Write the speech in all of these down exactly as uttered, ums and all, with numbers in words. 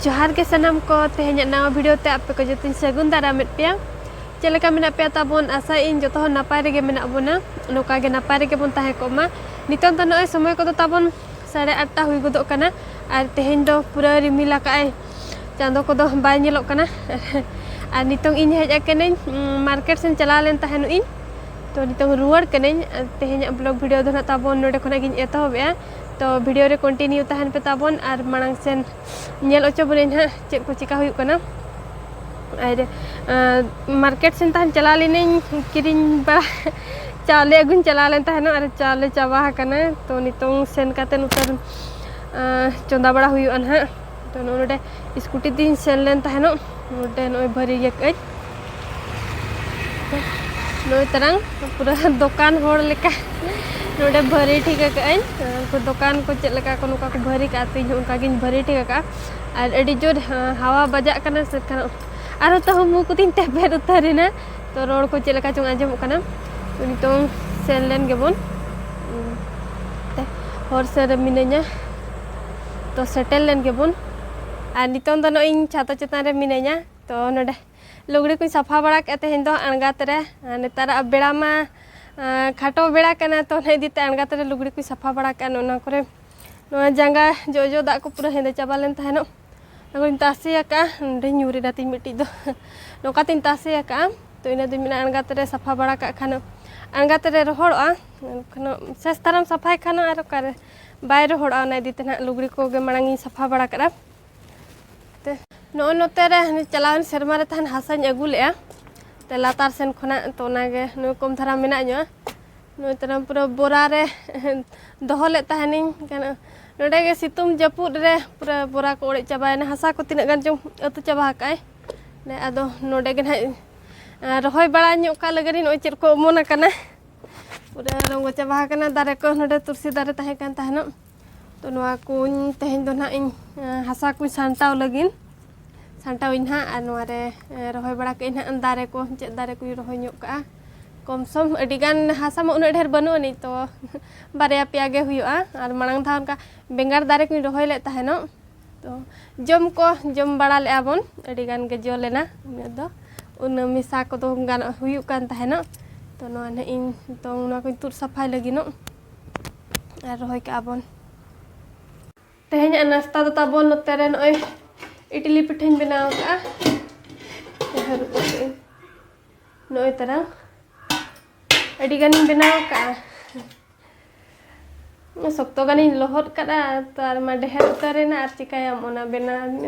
ᱡᱚᱦᱟᱨ ᱜᱮ ᱥᱟᱱᱟᱢ ᱠᱚ, ᱛᱮᱦᱮᱧᱟᱜ ᱱᱟᱣᱟ video ᱛᱮ ᱟᱯᱮ ᱠᱚ ᱡᱚᱛᱚᱧ ᱥᱟᱹᱜᱩᱱ ᱫᱟᱨᱟᱢᱮᱫ ᱯᱮᱭᱟ᱾ ᱪᱮᱫ ᱞᱮᱠᱟ ᱢᱮᱱᱟᱜ ᱯᱮᱭᱟ ᱛᱟᱵᱚᱱ? ᱟᱥᱟᱭᱟᱹᱧ ᱡᱚᱛᱚ ᱦᱚᱲ ᱱᱟᱯᱟᱭ ᱨᱮᱜᱮ ᱢᱮᱱᱟᱜ ᱵᱚᱱᱟ, ᱱᱚᱝᱠᱟ ᱜᱮ ᱱᱟᱯᱟᱭ ᱨᱮᱜᱮ ᱵᱚᱱ ᱛᱟᱦᱮᱸ ᱠᱚᱜ ᱢᱟ᱾ ᱱᱤᱛᱚᱝ ᱫᱚ ᱱᱚᱜᱼᱚᱭ ᱥᱚᱢᱚᱭ ᱠᱚᱫᱚ ᱛᱟᱵᱚᱱ ᱥᱟᱲᱮ ᱟᱴᱴᱟ ᱦᱩᱭ ᱜᱚᱫᱚᱜ ᱠᱟᱱᱟ, ᱟᱨ ᱛᱮᱦᱮᱧ ᱫᱚ ᱯᱩᱨᱟᱹ ᱨᱤᱢᱤᱞ ᱟᱠᱟᱫᱼᱟᱭ, ᱪᱟᱸᱫᱚ ᱠᱚᱫᱚ ᱵᱟᱭ ᱧᱮᱞᱚᱜ ᱠᱟᱱᱟ᱾ ᱟᱨ ᱱᱤᱛᱚᱝ ᱤᱧ ᱦᱮᱡ ᱟᱠᱟᱱᱟᱹᱧ, ᱩᱸ, market ᱥᱮᱱ ᱪᱟᱞᱟᱣ ᱞᱮᱱ ᱛᱟᱦᱮᱱᱚᱜ ᱤᱧ, ᱛᱚ ᱱᱤᱛᱚᱝ ᱨᱩᱣᱟᱹᱲ ᱠᱟᱹᱱᱟᱹᱧ᱾ ᱟᱨ ᱛᱮᱦᱮᱧᱟᱜ vlog video ᱫᱚ ᱱᱟᱦᱟᱜ ᱛᱟᱵᱚᱱ ᱱᱚᱰᱮ ᱠᱷᱚᱱᱟᱜ ᱜᱤᱧ ᱮᱛᱚᱦᱚᱵᱮᱜᱼᱟ᱾ ᱛᱚ video ᱨᱮ continue ᱛᱟᱦᱮᱱ ᱯᱮ ᱛᱟᱵᱚᱱ, ᱟᱨ ᱢᱟᱲᱟᱝ ᱥᱮᱱ ᱧᱮᱞ ᱦᱚᱪᱚ ᱵᱚᱱᱟᱹᱧ ᱦᱟᱸᱜ ᱪᱮᱫ ᱠᱚ ᱪᱮᱠᱟ ᱦᱩᱭᱩᱜ ᱠᱟᱱᱟ᱾ ᱟᱨ, ᱟᱸ, market ᱥᱮᱱ ᱛᱟᱦᱮᱱ ᱪᱟᱞᱟᱣ ᱞᱮᱱᱟᱹᱧ, ᱠᱤᱨᱤᱧ ᱵᱟᱲᱟ ᱪᱟᱣᱞᱮ ᱟᱹᱜᱩᱧ ᱪᱟᱞᱟᱣ ᱞᱮᱱ ᱛᱟᱦᱮᱱᱚᱜ, ᱟᱨ ᱪᱟᱣᱞᱮ ᱪᱟᱵᱟ ᱟᱠᱟᱱᱟ᱾ ᱛᱚ ᱱᱤᱛᱚᱝ ᱥᱮᱱ ᱠᱟᱛᱮ ᱩᱛᱟᱹᱨ, ᱟᱸ, ᱪᱚᱸᱫᱟ ᱵᱟᱲᱟ ᱦᱩᱭᱩᱜᱼᱟ ᱱᱟᱦᱟᱜ᱾ ᱛᱚ ᱱᱚᱜᱼᱚ ᱱᱚᱰᱮ scooty ᱛᱤᱧ ᱥᱮᱱ ᱞᱮᱱ ᱛᱟᱦᱮᱱᱚᱜ, ᱱᱚᱰᱮ ᱱᱚᱜᱼᱚᱭ ᱵᱷᱟᱹᱨᱤ ᱤᱭᱟᱹ ᱠᱟᱜᱼᱟᱹᱧ᱾ ᱱᱚᱜᱼᱚᱭ ᱛᱟᱨᱟᱝ ᱯᱩᱨᱟᱹ ᱫᱚᱠᱟᱱ ᱦᱚᱲ ᱞᱮᱠᱟ ᱱᱚᱰᱮ ᱵᱷᱟᱹᱨᱤ ᱴᱷᱤᱠ ᱟᱠᱟᱜᱼᱟᱹᱧ᱾ ᱩᱱᱠᱩ ᱫᱚᱠᱟᱱ ᱠᱚ ᱪᱮᱫ ᱞᱮᱠᱟ ᱠᱚ ᱱᱚᱝᱠᱟ ᱠᱚ ᱵᱷᱟᱹᱨᱤ ᱠᱟᱜᱼᱟ, ᱛᱚ ᱤᱧ ᱦᱚᱸ ᱚᱱᱠᱟ ᱜᱤᱧ ᱵᱷᱟᱹᱨᱤ ᱴᱷᱤᱠ ᱟᱠᱟᱜᱼᱟ᱾ ᱟᱨ ᱟᱹᱰᱤ ᱡᱳᱨ, ᱦᱟ-, ᱦᱟᱣᱟ ᱵᱟᱡᱟᱜ ᱠᱟᱱᱟ, ᱥᱮ ᱠᱷᱟᱱ ᱟᱨᱦᱚᱸ ᱛᱟᱹᱦᱩ ᱢᱩ ᱠᱚᱛᱤᱧ ᱛᱮᱵᱮᱫ ᱩᱛᱟᱹᱨ ᱮᱱᱟ᱾ ᱛᱚ ᱨᱚᱲ ᱠᱚ ᱪᱮᱫ ᱞᱮᱠᱟ ᱪᱚᱝ ᱟᱸᱡᱚᱢᱚᱜ ᱠᱟᱱᱟ᱾ ᱛᱚ ᱱᱤᱛᱚᱝ ᱥᱮᱱ ᱞᱮᱱ ᱜᱮᱵᱚᱱ᱾ ᱛᱮ ᱦᱚᱨ ᱥᱮᱱ ᱨᱮ ᱢᱤᱱᱟᱹᱧᱟ, ᱛᱚ ᱥᱮᱴᱮᱨ ᱞᱮᱱ ᱜᱮᱵᱚᱱ᱾ ᱟᱨ ᱱᱤᱛᱚᱝ ᱫᱚ ᱱᱚᱜᱼᱚᱭ ᱤᱧ ᱪᱷᱟᱛᱟ ᱪᱮᱛᱟᱱ ᱨᱮ ᱢᱤᱱᱟᱹᱧᱟ᱾ ᱛᱚ ᱱᱚᱰᱮ ᱞᱩᱜᱽᱲᱤ ᱠᱚᱧ ᱥᱟᱯᱷᱟ ᱵᱟᱲᱟ ᱠᱮᱫᱼᱟ ᱛᱮᱦᱮᱧ ᱫᱚ ᱟᱬᱜᱟᱛ ᱨᱮ᱾ ᱟᱨ ᱱᱮᱛᱟᱨᱟᱜ ᱵᱮᱲᱟ ᱢᱟ, ᱟᱸ, ᱠᱷᱟᱴᱚ ᱵᱮᱲᱟ ᱠᱟᱱᱟ, ᱛᱚ ᱚᱱᱟ ᱤᱫᱤ ᱛᱮ ᱟᱬᱜᱟᱛ ᱨᱮ ᱞᱩᱜᱽᱲᱤ ᱠᱚᱧ ᱥᱟᱯᱷᱟ ᱵᱟᱲᱟ ᱠᱮᱫᱼᱟ᱾ ᱱᱚᱜᱼᱚ ᱱᱚᱣᱟ ᱠᱚᱨᱮ, ᱱᱚᱣᱟ ᱡᱟᱸᱜᱟ ᱡᱚᱡᱚ ᱫᱟᱜ ᱠᱚ ᱯᱩᱨᱟᱹ ᱦᱮᱸᱫᱮ ᱪᱟᱵᱟ ᱞᱮᱱ ᱛᱟᱦᱮᱱᱚᱜ, ᱚᱱᱟ ᱠᱚᱧ ᱛᱟᱥᱮ ᱟᱠᱟᱫᱼᱟ᱾ ᱱᱚᱰᱮᱧ ᱧᱩᱨ ᱮᱱᱟ ᱛᱤᱧ ᱢᱤᱫᱴᱤᱡ ᱫᱚ᱾ ᱱᱚᱝᱠᱟ ᱛᱤᱧ ᱛᱟᱥᱮ ᱟᱠᱟᱫᱼᱟ᱾ ᱛᱚ ᱤᱱᱟᱹ ᱫᱚᱧ ᱢᱮᱱᱟ ᱟᱬᱜᱟᱛ ᱨᱮ ᱥᱟᱯᱷᱟ ᱵᱟᱲᱟ ᱠᱟᱜ ᱠᱷᱟᱱ ᱟᱬᱜᱟᱛ ᱨᱮ ᱨᱚᱦᱚᱲᱚᱜᱼᱟ᱾ ᱮᱱᱠᱷᱟᱱ ᱥᱮᱥ ᱫᱷᱟᱨᱟᱢ ᱥᱟᱯᱷᱟᱭ ᱠᱷᱟᱱ ᱟᱨ ᱚᱠᱟᱨᱮ ᱵᱟᱭ ᱨᱚᱦᱚᱲᱚᱜᱼᱟ, ᱚᱱᱟ ᱤᱫᱤ ᱛᱮ ᱱᱟᱦᱟᱜ ᱞᱩᱜᱽᱲᱤ ᱠᱚᱜᱮ ᱢᱟᱲᱟᱝ ᱤᱧ ᱥᱟᱯᱷᱟ ᱵᱟᱲᱟ ᱠᱟᱜᱼᱟ᱾ ᱛᱮ ᱱᱚᱜᱼᱚᱭ ᱱᱚᱛᱮ ᱨᱮ ᱦᱟᱱᱮ ᱪᱟᱞᱟᱣᱮᱱ ᱥᱮᱨᱢᱟ ᱨᱮ ᱛᱟᱦᱮᱱ ᱦᱟᱥᱟᱧ ᱟᱹᱜᱩ ᱞᱮᱫᱼᱟ, ᱛᱮ ᱞᱟᱛᱟᱨ ᱥᱮᱱ ᱠᱷᱚᱱᱟᱜ, ᱛᱚ ᱚᱱᱟᱜᱮ ᱱᱚᱜᱼᱚᱭ ᱠᱚᱢ ᱫᱷᱟᱨᱟ ᱢᱮᱱᱟᱜ ᱧᱚᱜᱼᱟ᱾ ᱱᱚᱜᱼᱚᱭ ᱛᱟᱨᱟ ᱯᱩᱨᱟᱹ ᱵᱚᱨᱟ ᱨᱮ ᱫᱚᱦᱚ ᱞᱮᱫ ᱛᱟᱦᱮᱱᱤᱧ᱾ ᱱᱚᱰᱮ ᱜᱮ ᱥᱤᱛᱩᱝ ᱡᱟᱹᱯᱩᱫ ᱨᱮ ᱯᱩᱨᱟᱹ ᱵᱚᱨᱟ ᱠᱚ ᱚᱲᱮᱡ ᱪᱟᱵᱟᱭᱮᱱᱟ, ᱦᱟᱥᱟ ᱠᱚ ᱛᱤᱱᱟᱹᱜ ᱜᱟᱱ ᱪᱚᱝ ᱟᱹᱛᱩ ᱪᱟᱵᱟ ᱟᱠᱟᱫᱼᱟᱭ᱾ ᱱᱮ ᱟᱫᱚ ᱱᱚᱰᱮ ᱜᱮ ᱱᱟᱦᱟᱜ, ᱟᱸ, ᱨᱚᱦᱚᱭ ᱵᱟᱲᱟ ᱧᱚᱜ ᱠᱟᱜ ᱞᱟᱹᱜᱤᱫ ᱱᱚᱜᱼᱚᱭ ᱪᱮᱫ ᱠᱚ ᱚᱢᱚᱱ ᱟᱠᱟᱱᱟ, ᱯᱩᱨᱟᱹ ᱨᱚᱸᱜᱚ ᱪᱟᱵᱟ ᱟᱠᱟᱱᱟ ᱫᱟᱨᱮ ᱠᱚ᱾ ᱱᱚᱰᱮ ᱛᱩᱨᱥᱤ ᱫᱟᱨᱮ ᱛᱟᱦᱮᱸ ᱠᱟᱱ ᱛᱟᱦᱮᱱᱚᱜ, ᱛᱚ ᱱᱚᱣᱟ ᱠᱚᱧ ᱛᱮᱦᱮᱧ ᱫᱚ ᱱᱟᱦᱟᱜ ᱤᱧ, ᱟᱸ, ᱦᱟᱥᱟ ᱠᱚᱧ ᱥᱟᱢᱴᱟᱣ ᱞᱟᱹᱜᱤᱫ, ᱥᱟᱢᱴᱟᱣ ᱤᱧ ᱱᱟᱦᱟᱜ᱾ ᱟᱨ ᱱᱚᱣᱟ ᱨᱮ, ᱟᱸ, ᱨᱚᱦᱚᱭ ᱵᱟᱲᱟ ᱠᱟᱜ ᱟᱹᱧ ᱱᱟᱦᱟᱜ ᱫᱟᱨᱮ ᱠᱚ, ᱪᱮᱫ ᱫᱟᱨᱮ ᱠᱚᱧ ᱨᱚᱦᱚᱭ ᱧᱚᱜ ᱠᱟᱜᱼᱟ᱾ ᱠᱚᱢ ᱥᱚᱢ ᱟᱹᱰᱤ ᱜᱟᱱ ᱦᱟᱥᱟ ᱢᱟ ᱩᱱᱟᱹᱜ ᱰᱷᱮᱨ ᱵᱟᱹᱱᱩᱜ ᱟᱹᱱᱤᱡ, ᱛᱚ ᱵᱟᱨᱭᱟ ᱯᱮᱭᱟ ᱜᱮ ᱦᱩᱭᱩᱜᱼᱟ᱾ ᱟᱨ ᱢᱟᱲᱟᱝ ᱫᱷᱟᱣ ᱚᱱᱠᱟ ᱵᱮᱸᱜᱟᱲ ᱫᱟᱨᱮ ᱠᱚᱧ ᱨᱚᱦᱚᱭ ᱞᱮᱫ ᱛᱟᱦᱮᱱᱚᱜ, ᱛᱚ ᱡᱚᱢ ᱠᱚ ᱡᱚᱢ ᱵᱟᱲᱟ ᱞᱮᱜᱼᱟ ᱵᱚᱱ, ᱟᱹᱰᱤ ᱜᱟᱱ ᱜᱮ ᱡᱚ ᱞᱮᱱᱟ᱾ ᱩᱱᱟᱹᱜ ᱫᱚ ᱩᱱᱟᱹᱜ ᱢᱮᱥᱟ ᱠᱚᱫᱚ ᱜᱟᱱᱚᱜ ᱦᱩᱭᱩᱜ ᱠᱟᱱ ᱛᱟᱦᱮᱱᱚᱜ᱾ ᱛᱚ ᱱᱚᱣᱟ ᱱᱟᱦᱟᱜ ᱤᱧ ᱱᱤᱛᱚᱝ ᱱᱚᱣᱟ ᱠᱚᱧ ᱛᱩᱫ ᱥᱟᱯᱷᱟᱭ ᱞᱟᱹᱜᱤᱫᱚᱜ ᱟᱨ ᱨᱚᱦᱚᱭ ᱠᱟᱜᱼᱟ ᱵᱚᱱ᱾ ᱛᱮᱦᱮᱧᱟᱜ ᱱᱟᱥᱛᱟ ᱫᱚ ᱛᱟᱵᱚᱱ ᱱᱚᱛᱮ ᱨᱮ ᱱᱚᱜᱼᱚᱭ ᱤᱰᱞᱤ ᱯᱤᱴᱷᱟᱹᱧ ᱵᱮᱱᱟᱣ ᱠᱟᱜᱼᱟ᱾ ᱦᱟᱹᱨᱩᱵ ᱠᱟᱜᱼᱟᱹᱧ ᱱᱚᱜᱼᱚᱭ ᱛᱟᱨᱟᱝ ᱟᱹᱰᱤ ᱜᱟᱱᱤᱧ ᱵᱮᱱᱟᱣ ᱠᱟᱜᱼᱟ᱾ ᱥᱚᱠᱛᱚ ᱜᱟᱱᱤᱧ ᱞᱚᱦᱚᱫ ᱠᱟᱫᱟ, ᱛᱚ ᱟᱨ ᱢᱟ ᱰᱷᱮᱨ ᱩᱛᱟᱹᱨ ᱮᱱᱟ, ᱟᱨ ᱪᱤᱠᱟᱹᱭᱟᱢ? ᱚᱱᱟ ᱵᱮᱱᱟᱣ,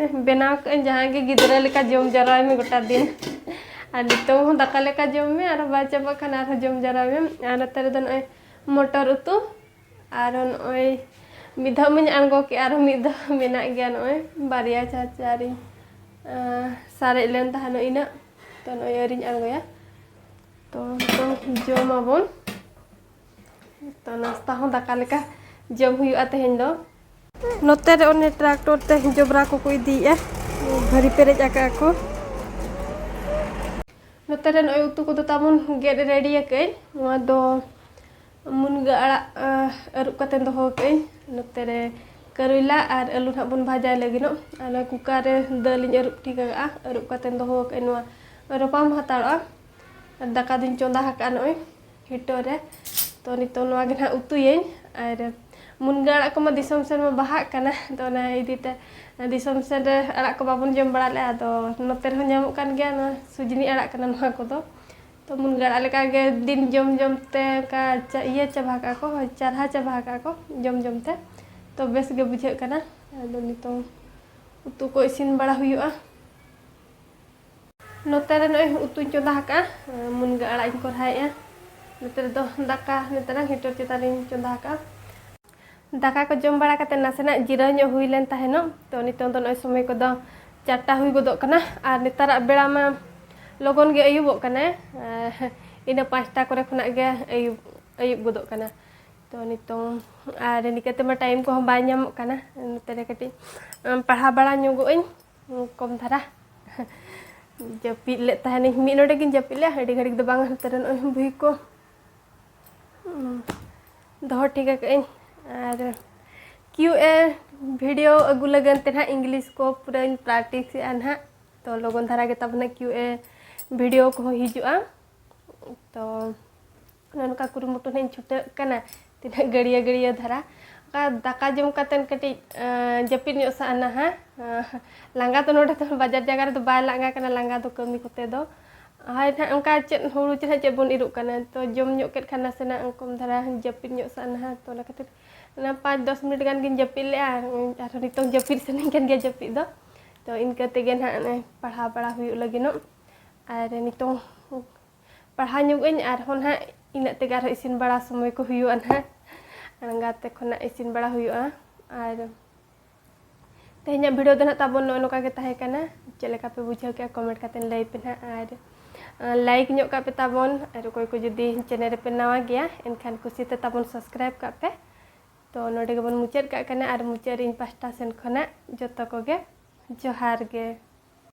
ᱵᱮᱱᱟᱣ ᱠᱟᱜ ᱟᱹᱧ ᱡᱟᱦᱟᱸ ᱜᱮ, ᱜᱤᱫᱽᱨᱟᱹ ᱞᱮᱠᱟ ᱡᱚᱢ ᱡᱟᱨᱣᱟᱭ ᱢᱮ ᱜᱚᱴᱟ ᱫᱤᱱ᱾ ᱟᱨ ᱱᱤᱛᱚᱝ ᱦᱚᱸ ᱫᱟᱠᱟ ᱞᱮᱠᱟ ᱡᱚᱢ ᱢᱮ, ᱟᱨ ᱵᱟᱭ ᱪᱟᱵᱟᱜ ᱠᱷᱟᱱ ᱟᱨᱦᱚᱸ ᱡᱚᱢ ᱡᱟᱨᱣᱟᱭ ᱢᱮ᱾ ᱟᱨ ᱱᱚᱛᱮ ᱨᱮᱫᱚ ᱱᱚᱜᱼᱚᱭ ᱢᱚᱴᱚᱨ ᱩᱛᱩ, ᱟᱨ ᱱᱚᱜᱼᱚᱭ ᱢᱤᱫ ᱫᱷᱟᱣ ᱢᱟᱧ ᱟᱬᱜᱚ ᱠᱮᱜᱼᱟ, ᱟᱨᱦᱚᱸ ᱢᱤᱫ ᱫᱷᱟᱣ ᱢᱮᱱᱟᱜ ᱜᱮᱭᱟ᱾ ᱱᱚᱜᱼᱚᱭ ᱵᱟᱨᱭᱟ ᱪᱟᱨ ᱪᱟᱨᱤᱧ, ᱟᱸ, ᱥᱟᱨᱮᱡ ᱞᱮᱱ ᱛᱟᱦᱮᱱᱚᱜ ᱤᱱᱟᱹᱜ, ᱛᱚ ᱱᱚᱜᱼᱚᱭ ᱟᱹᱣᱨᱤᱧ ᱟᱬᱜᱚᱭᱟ᱾ ᱛᱚ ᱱᱤᱛᱚᱝ ᱡᱚᱢᱟᱵᱚᱱ᱾ ᱛᱚ ᱱᱟᱥᱛᱟ ᱦᱚᱸ ᱫᱟᱠᱟ ᱞᱮᱠᱟ ᱡᱚᱢ ᱦᱩᱭᱩᱜᱼᱟ ᱛᱮᱦᱮᱧ ᱫᱚ᱾ ᱱᱚᱛᱮ ᱨᱮ ᱚᱱᱮ ᱴᱨᱟᱠᱴᱚᱨ ᱛᱮ ᱡᱚᱵᱽᱨᱟ ᱠᱚᱠᱚ ᱤᱫᱤᱭᱮᱜᱼᱟ, ᱵᱷᱟᱹᱨᱤ ᱯᱮᱨᱮᱡ ᱟᱠᱟᱫᱼᱟ ᱠᱚ᱾ ᱱᱚᱛᱮ ᱨᱮ ᱱᱚᱜᱼᱚᱭ ᱩᱛᱩ ᱠᱚᱫᱚ ᱛᱟᱵᱚᱱ ᱜᱮᱫ ᱨᱮᱰᱤ ᱟᱠᱟᱫᱟᱹᱧ᱾ ᱱᱚᱣᱟ ᱫᱚ ᱢᱩᱱᱜᱟᱹ ᱟᱲᱟᱜ, ᱟᱸ, ᱟᱹᱨᱩᱵ ᱠᱟᱛᱮ ᱫᱚᱦᱚ ᱟᱠᱟᱫᱟᱹᱧ᱾ ᱱᱚᱛᱮ ᱨᱮ ᱠᱟᱨᱚᱭᱞᱟ ᱟᱨ ᱟᱹᱞᱩ ᱱᱟᱦᱟᱜ ᱵᱚᱱ ᱵᱷᱟᱡᱟᱭ ᱞᱟᱹᱜᱤᱫᱚᱜ᱾ ᱟᱨ ᱱᱚᱣᱟ ᱠᱩᱠᱟᱨ ᱨᱮ ᱫᱟᱹᱞ ᱤᱧ ᱟᱹᱨᱩᱵ ᱴᱷᱤᱠ ᱟᱠᱟᱫᱼᱟ, ᱟᱹᱨᱩᱵ ᱠᱟᱛᱮ ᱫᱚᱦᱚ ᱟᱠᱟᱫᱟᱹᱧ᱾ ᱱᱚᱣᱟ ᱨᱟᱯᱟᱢ ᱦᱟᱛᱟᱲᱚᱜᱼᱟ᱾ ᱟᱨ ᱫᱟᱠᱟ ᱫᱚᱧ ᱪᱚᱸᱫᱟ ᱟᱠᱟᱫᱼᱟ ᱱᱚᱜᱼᱚᱭ ᱦᱤᱴᱟᱹᱣ ᱨᱮ᱾ ᱛᱚ ᱱᱤᱛᱚᱝ ᱱᱚᱣᱟ ᱜᱮ ᱱᱟᱦᱟᱜ ᱩᱛᱩᱭᱟᱹᱧ᱾ ᱟᱨ ᱢᱩᱱᱜᱟᱹ ᱟᱲᱟᱜ ᱠᱚᱢᱟ ᱫᱤᱥᱚᱢ ᱥᱮᱱ ᱢᱟ ᱵᱟᱦᱟᱜ ᱠᱟᱱᱟ, ᱛᱚ ᱚᱱᱟ ᱤᱫᱤ ᱛᱮ ᱫᱤᱥᱚᱢ ᱥᱮᱱ ᱨᱮ ᱟᱲᱟᱜ ᱠᱚ ᱵᱟᱵᱚᱱ ᱡᱚᱢ ᱵᱟᱲᱟ ᱞᱮᱜᱼᱟ, ᱟᱫᱚ ᱱᱚᱛᱮ ᱨᱮᱦᱚᱸ ᱧᱟᱢᱚᱜ ᱠᱟᱱ ᱜᱮᱭᱟ᱾ ᱱᱚᱣᱟ ᱥᱩᱡᱽᱱᱤ ᱟᱲᱟᱜ ᱠᱟᱱᱟ ᱱᱚᱣᱟ ᱠᱚᱫᱚ᱾ ᱛᱚ ᱢᱩᱱᱜᱟᱹ ᱟᱲᱟᱜ ᱞᱮᱠᱟ ᱜᱮ ᱫᱤᱱ ᱡᱚᱢ ᱡᱚᱢ ᱛᱮ ᱚᱱᱠᱟ ᱪᱟ-, ᱤᱭᱟᱹ ᱪᱟᱵᱟ ᱠᱟᱜᱼᱟ ᱠᱚ, ᱪᱟᱨᱦᱟ ᱪᱟᱵᱟ ᱠᱟᱜᱼᱟ ᱠᱚ ᱡᱚᱢ ᱡᱚᱢ ᱛᱮ᱾ ᱛᱚ ᱵᱮᱥ ᱜᱮ ᱵᱩᱡᱷᱟᱹᱜ ᱠᱟᱱᱟ᱾ ᱟᱫᱚ ᱱᱤᱛᱚᱝ ᱩᱛᱩ ᱠᱚ ᱤᱥᱤᱱ ᱵᱟᱲᱟ ᱦᱩᱭᱩᱜᱼᱟ᱾ ᱱᱚᱛᱮ ᱨᱮ ᱱᱚᱜᱼᱚᱭ ᱩᱛᱩᱧ ᱪᱚᱸᱫᱟ ᱟᱠᱟᱫᱼᱟ, ᱢᱩᱱᱜᱟᱹ ᱟᱲᱟᱜ ᱤᱧ ᱠᱚᱨᱦᱟᱭᱮᱫᱼᱟ᱾ ᱱᱚᱛᱮ ᱨᱮᱫᱚ ᱫᱟᱠᱟ ᱱᱮᱛᱟᱨᱟᱝ ᱦᱤᱴᱟᱨ ᱪᱮᱛᱟᱱ ᱨᱤᱧ ᱪᱚᱸᱫᱟ ᱟᱠᱟᱫᱼᱟ᱾ ᱫᱟᱠᱟ ᱠᱚ ᱡᱚᱢ ᱵᱟᱲᱟ ᱠᱟᱛᱮ ᱱᱟᱥᱮᱱᱟᱜ ᱡᱤᱨᱟᱹᱣ ᱧᱚᱜ ᱦᱩᱭ ᱞᱮᱱ ᱛᱟᱦᱮᱱᱚᱜ᱾ ᱛᱚ ᱱᱤᱛᱚᱝ ᱫᱚ ᱱᱚᱜᱼᱚᱭ ᱥᱚᱢᱚᱭ ᱠᱚᱫᱚ ᱪᱟᱨᱴᱟ ᱦᱩᱭ ᱜᱚᱫᱚᱜ ᱠᱟᱱᱟ, ᱟᱨ ᱱᱮᱛᱟᱨᱟᱜ ᱵᱮᱲᱟ ᱢᱟ ᱞᱚᱜᱚᱱ ᱜᱮ ᱟᱹᱭᱩᱵᱚᱜ ᱠᱟᱱᱟ᱾ ᱟᱨ ᱤᱱᱟᱹ ᱯᱟᱸᱪᱴᱟ ᱠᱚᱨᱮ ᱠᱷᱚᱱᱟᱜ ᱜᱮ ᱟᱹᱭᱩᱵ, ᱟᱹᱭᱩᱵ ᱜᱚᱫᱚᱜ ᱠᱟᱱᱟ᱾ ᱛᱚ ᱱᱤᱛᱚᱝ ᱟᱨ ᱱᱤᱠᱟᱹ ᱛᱮᱢᱟ ᱴᱟᱭᱤᱢ ᱠᱚᱦᱚᱸ ᱵᱟᱭ ᱧᱟᱢᱚᱜ ᱠᱟᱱᱟ᱾ ᱱᱚᱛᱮ ᱨᱮ ᱠᱟᱹᱴᱤᱡ, ᱟᱢ, ᱯᱟᱲᱦᱟᱣ ᱵᱟᱲᱟ ᱧᱚᱜᱚᱜ ᱟᱹᱧ ᱠᱚᱢ ᱫᱷᱟᱨᱟ᱾ ᱡᱟᱹᱯᱤᱫ ᱞᱮᱫ ᱛᱟᱦᱮᱱᱤᱧ, ᱢᱤᱫ ᱱᱚᱰᱮ ᱜᱤᱧ ᱡᱟᱹᱯᱤᱫ ᱞᱮᱫᱼᱟ, ᱟᱹᱰᱤ ᱜᱷᱟᱹᱲᱤᱡ ᱫᱚ ᱵᱟᱝ᱾ ᱱᱚᱛᱮ ᱨᱮ ᱱᱚᱜᱼᱚᱭ ᱵᱳᱭ ᱠᱚ, ᱩᱸ, ᱫᱚᱦᱚ ᱴᱷᱤᱠ ᱟᱠᱟᱫ ᱟᱹᱧ᱾ ᱟᱨ ᱠᱤᱭᱩ ᱮ ᱵᱷᱤᱰᱤᱭᱳ ᱟᱹᱜᱩ ᱞᱟᱹᱜᱤᱫ ᱛᱮ ᱱᱟᱦᱟᱜ ᱤᱝᱞᱤᱥ ᱠᱚ ᱯᱩᱨᱟᱹᱧ ᱯᱨᱮᱠᱴᱤᱥᱮᱜᱼᱟ ᱱᱟᱦᱟᱜ᱾ ᱛᱚ ᱞᱚᱜᱚᱱ ᱫᱷᱟᱨᱟ ᱜᱮ ᱛᱟᱵᱚᱱᱟ ᱠᱤᱭᱩ ᱮ ᱵᱷᱤᱰᱤᱭᱳ ᱠᱚᱦᱚᱸ ᱦᱤᱡᱩᱜᱼᱟ᱾ ᱛᱚ ᱚᱱᱮ ᱚᱱᱠᱟ ᱠᱩᱨᱩᱢᱩᱴᱩ ᱱᱟᱦᱟᱜ ᱤᱧ ᱪᱷᱩᱴᱟᱹᱜ ᱠᱟᱱᱟ, ᱛᱤᱱᱟᱹᱜ ᱜᱟᱹᱲᱭᱟᱹ ᱜᱟᱹᱲᱭᱟᱹ ᱫᱷᱟᱨᱟ᱾ ᱚᱱᱠᱟ ᱫᱟᱠᱟ ᱡᱚᱢ ᱠᱟᱛᱮᱫ ᱠᱟᱹᱴᱤᱡ ᱟᱸ, ᱡᱟᱹᱯᱤᱫ ᱧᱚᱜ ᱥᱟᱱᱟ ᱦᱟᱸᱜ᱾ ᱟᱸ, ᱞᱟᱸᱜᱟ ᱫᱚ ᱱᱚᱰᱮ ᱫᱚ ᱵᱟᱡᱟᱨ ᱡᱟᱭᱜᱟ ᱨᱮᱫᱚ ᱵᱟᱭ ᱞᱟᱸᱜᱟ ᱠᱟᱱᱟ, ᱞᱟᱸᱜᱟ ᱫᱚ ᱠᱟᱹᱢᱤ ᱠᱚᱛᱮ ᱫᱚ᱾ ᱦᱳᱭ ᱱᱟᱦᱟᱜ ᱚᱱᱠᱟ ᱪᱮᱫ ᱦᱩᱲᱩ ᱪᱮ ᱱᱟᱦᱟᱜ ᱪᱮᱫ ᱵᱚᱱ ᱤᱨᱚᱜ ᱠᱟᱱᱟ, ᱛᱚ ᱡᱚᱢ ᱧᱚᱜ ᱠᱮᱫ ᱠᱷᱟᱱ ᱱᱟᱥᱮᱱᱟᱜ ᱠᱚᱢ ᱫᱷᱟᱨᱟ ᱡᱟᱹᱯᱤᱫ ᱧᱚᱜ ᱥᱟᱱᱟ ᱦᱟᱸᱜ᱾ ᱛᱚ ᱚᱱᱟ ᱠᱷᱟᱹᱛᱤᱨ ᱚᱱᱟ ᱯᱟᱸᱪ ᱫᱚᱥ ᱢᱤᱱᱤᱴ ᱜᱟᱱ ᱜᱤᱧ ᱡᱟᱹᱯᱤᱫ ᱞᱮᱜᱼᱟ, ᱟᱨᱦᱚᱸ ᱱᱤᱛᱚᱝ ᱡᱟᱹᱯᱤᱫ ᱥᱟᱱᱟᱧ ᱠᱟᱱ ᱜᱮᱭᱟ ᱡᱟᱹᱯᱤᱫ ᱫᱚ᱾ ᱛᱚ ᱤᱱᱠᱟᱹ ᱛᱮᱜᱮ ᱱᱟᱦᱟᱜ ᱱᱚᱜᱼᱚᱭ ᱯᱟᱲᱦᱟᱣ ᱵᱟᱲᱟ ᱦᱩᱭᱩᱜ ᱞᱟᱹᱜᱤᱫᱚᱜ᱾ ᱟᱨ ᱱᱤᱛᱚᱝ ᱯᱟᱲᱦᱟᱣ ᱧᱚᱜ ᱟᱹᱧ, ᱟᱨᱦᱚᱸ ᱱᱟᱦᱟᱜ ᱤᱱᱟᱹᱜ ᱛᱮᱜᱮ ᱟᱨᱦᱚᱸ ᱤᱥᱤᱱ ᱵᱟᱲᱟ ᱥᱚᱢᱚᱭ ᱠᱚ ᱦᱩᱭᱩᱜᱼᱟ ᱱᱟᱦᱟᱜ᱾ ᱟᱬᱜᱟᱛᱮ ᱠᱷᱚᱱᱟᱜ ᱤᱥᱤᱱ ᱵᱟᱲᱟ ᱦᱩᱭᱩᱜᱼᱟ᱾ ᱟᱨ ᱛᱮᱦᱮᱧᱟᱜ ᱵᱷᱤᱰᱤᱭᱳ ᱫᱚ ᱱᱟᱦᱟᱜ ᱛᱟᱵᱚᱱ ᱱᱚᱜᱼᱚ ᱱᱚᱝᱠᱟ ᱜᱮ ᱛᱟᱦᱮᱸ ᱠᱟᱱᱟ᱾ ᱪᱮᱫ ᱞᱮᱠᱟ ᱯᱮ ᱵᱩᱡᱷᱟᱹᱣ ᱠᱮᱜᱼᱟ, ᱠᱚᱢᱮᱱᱴ ᱠᱟᱛᱮ ᱞᱟᱹᱭ ᱯᱮ ᱱᱟᱦᱟᱜ᱾ ᱟᱨ ᱞᱟᱭᱤᱠ ᱧᱚᱜ ᱠᱟᱜ ᱯᱮ ᱛᱟᱵᱚᱱ, ᱟᱨ ᱚᱠᱚᱭ ᱠᱚ ᱡᱩᱫᱤ ᱪᱮᱱᱮᱞ ᱨᱮᱯᱮ ᱱᱟᱣᱟ ᱜᱮᱭᱟ, ᱮᱱᱠᱷᱟᱱ ᱠᱩᱥᱤᱛᱮ ᱛᱟᱵᱚᱱ ᱥᱟᱵᱥᱠᱨᱟᱭᱤᱵᱽ ᱠᱟᱜ ᱯᱮ᱾ ᱛᱚ ᱱᱚᱰᱮ ᱜᱮᱵᱚᱱ ᱢᱩᱪᱟᱹᱫ ᱠᱟᱜ ᱠᱟᱱᱟ, ᱟᱨ ᱢᱩᱪᱟᱹᱫ ᱨᱮ ᱤᱧ ᱯᱟᱦᱴᱟ ᱥᱮᱱ ᱠᱷᱚᱱᱟᱜ ᱡᱚᱛᱚ ᱠᱚᱜᱮ ᱡᱚᱦᱟᱨ ᱜᱮ᱾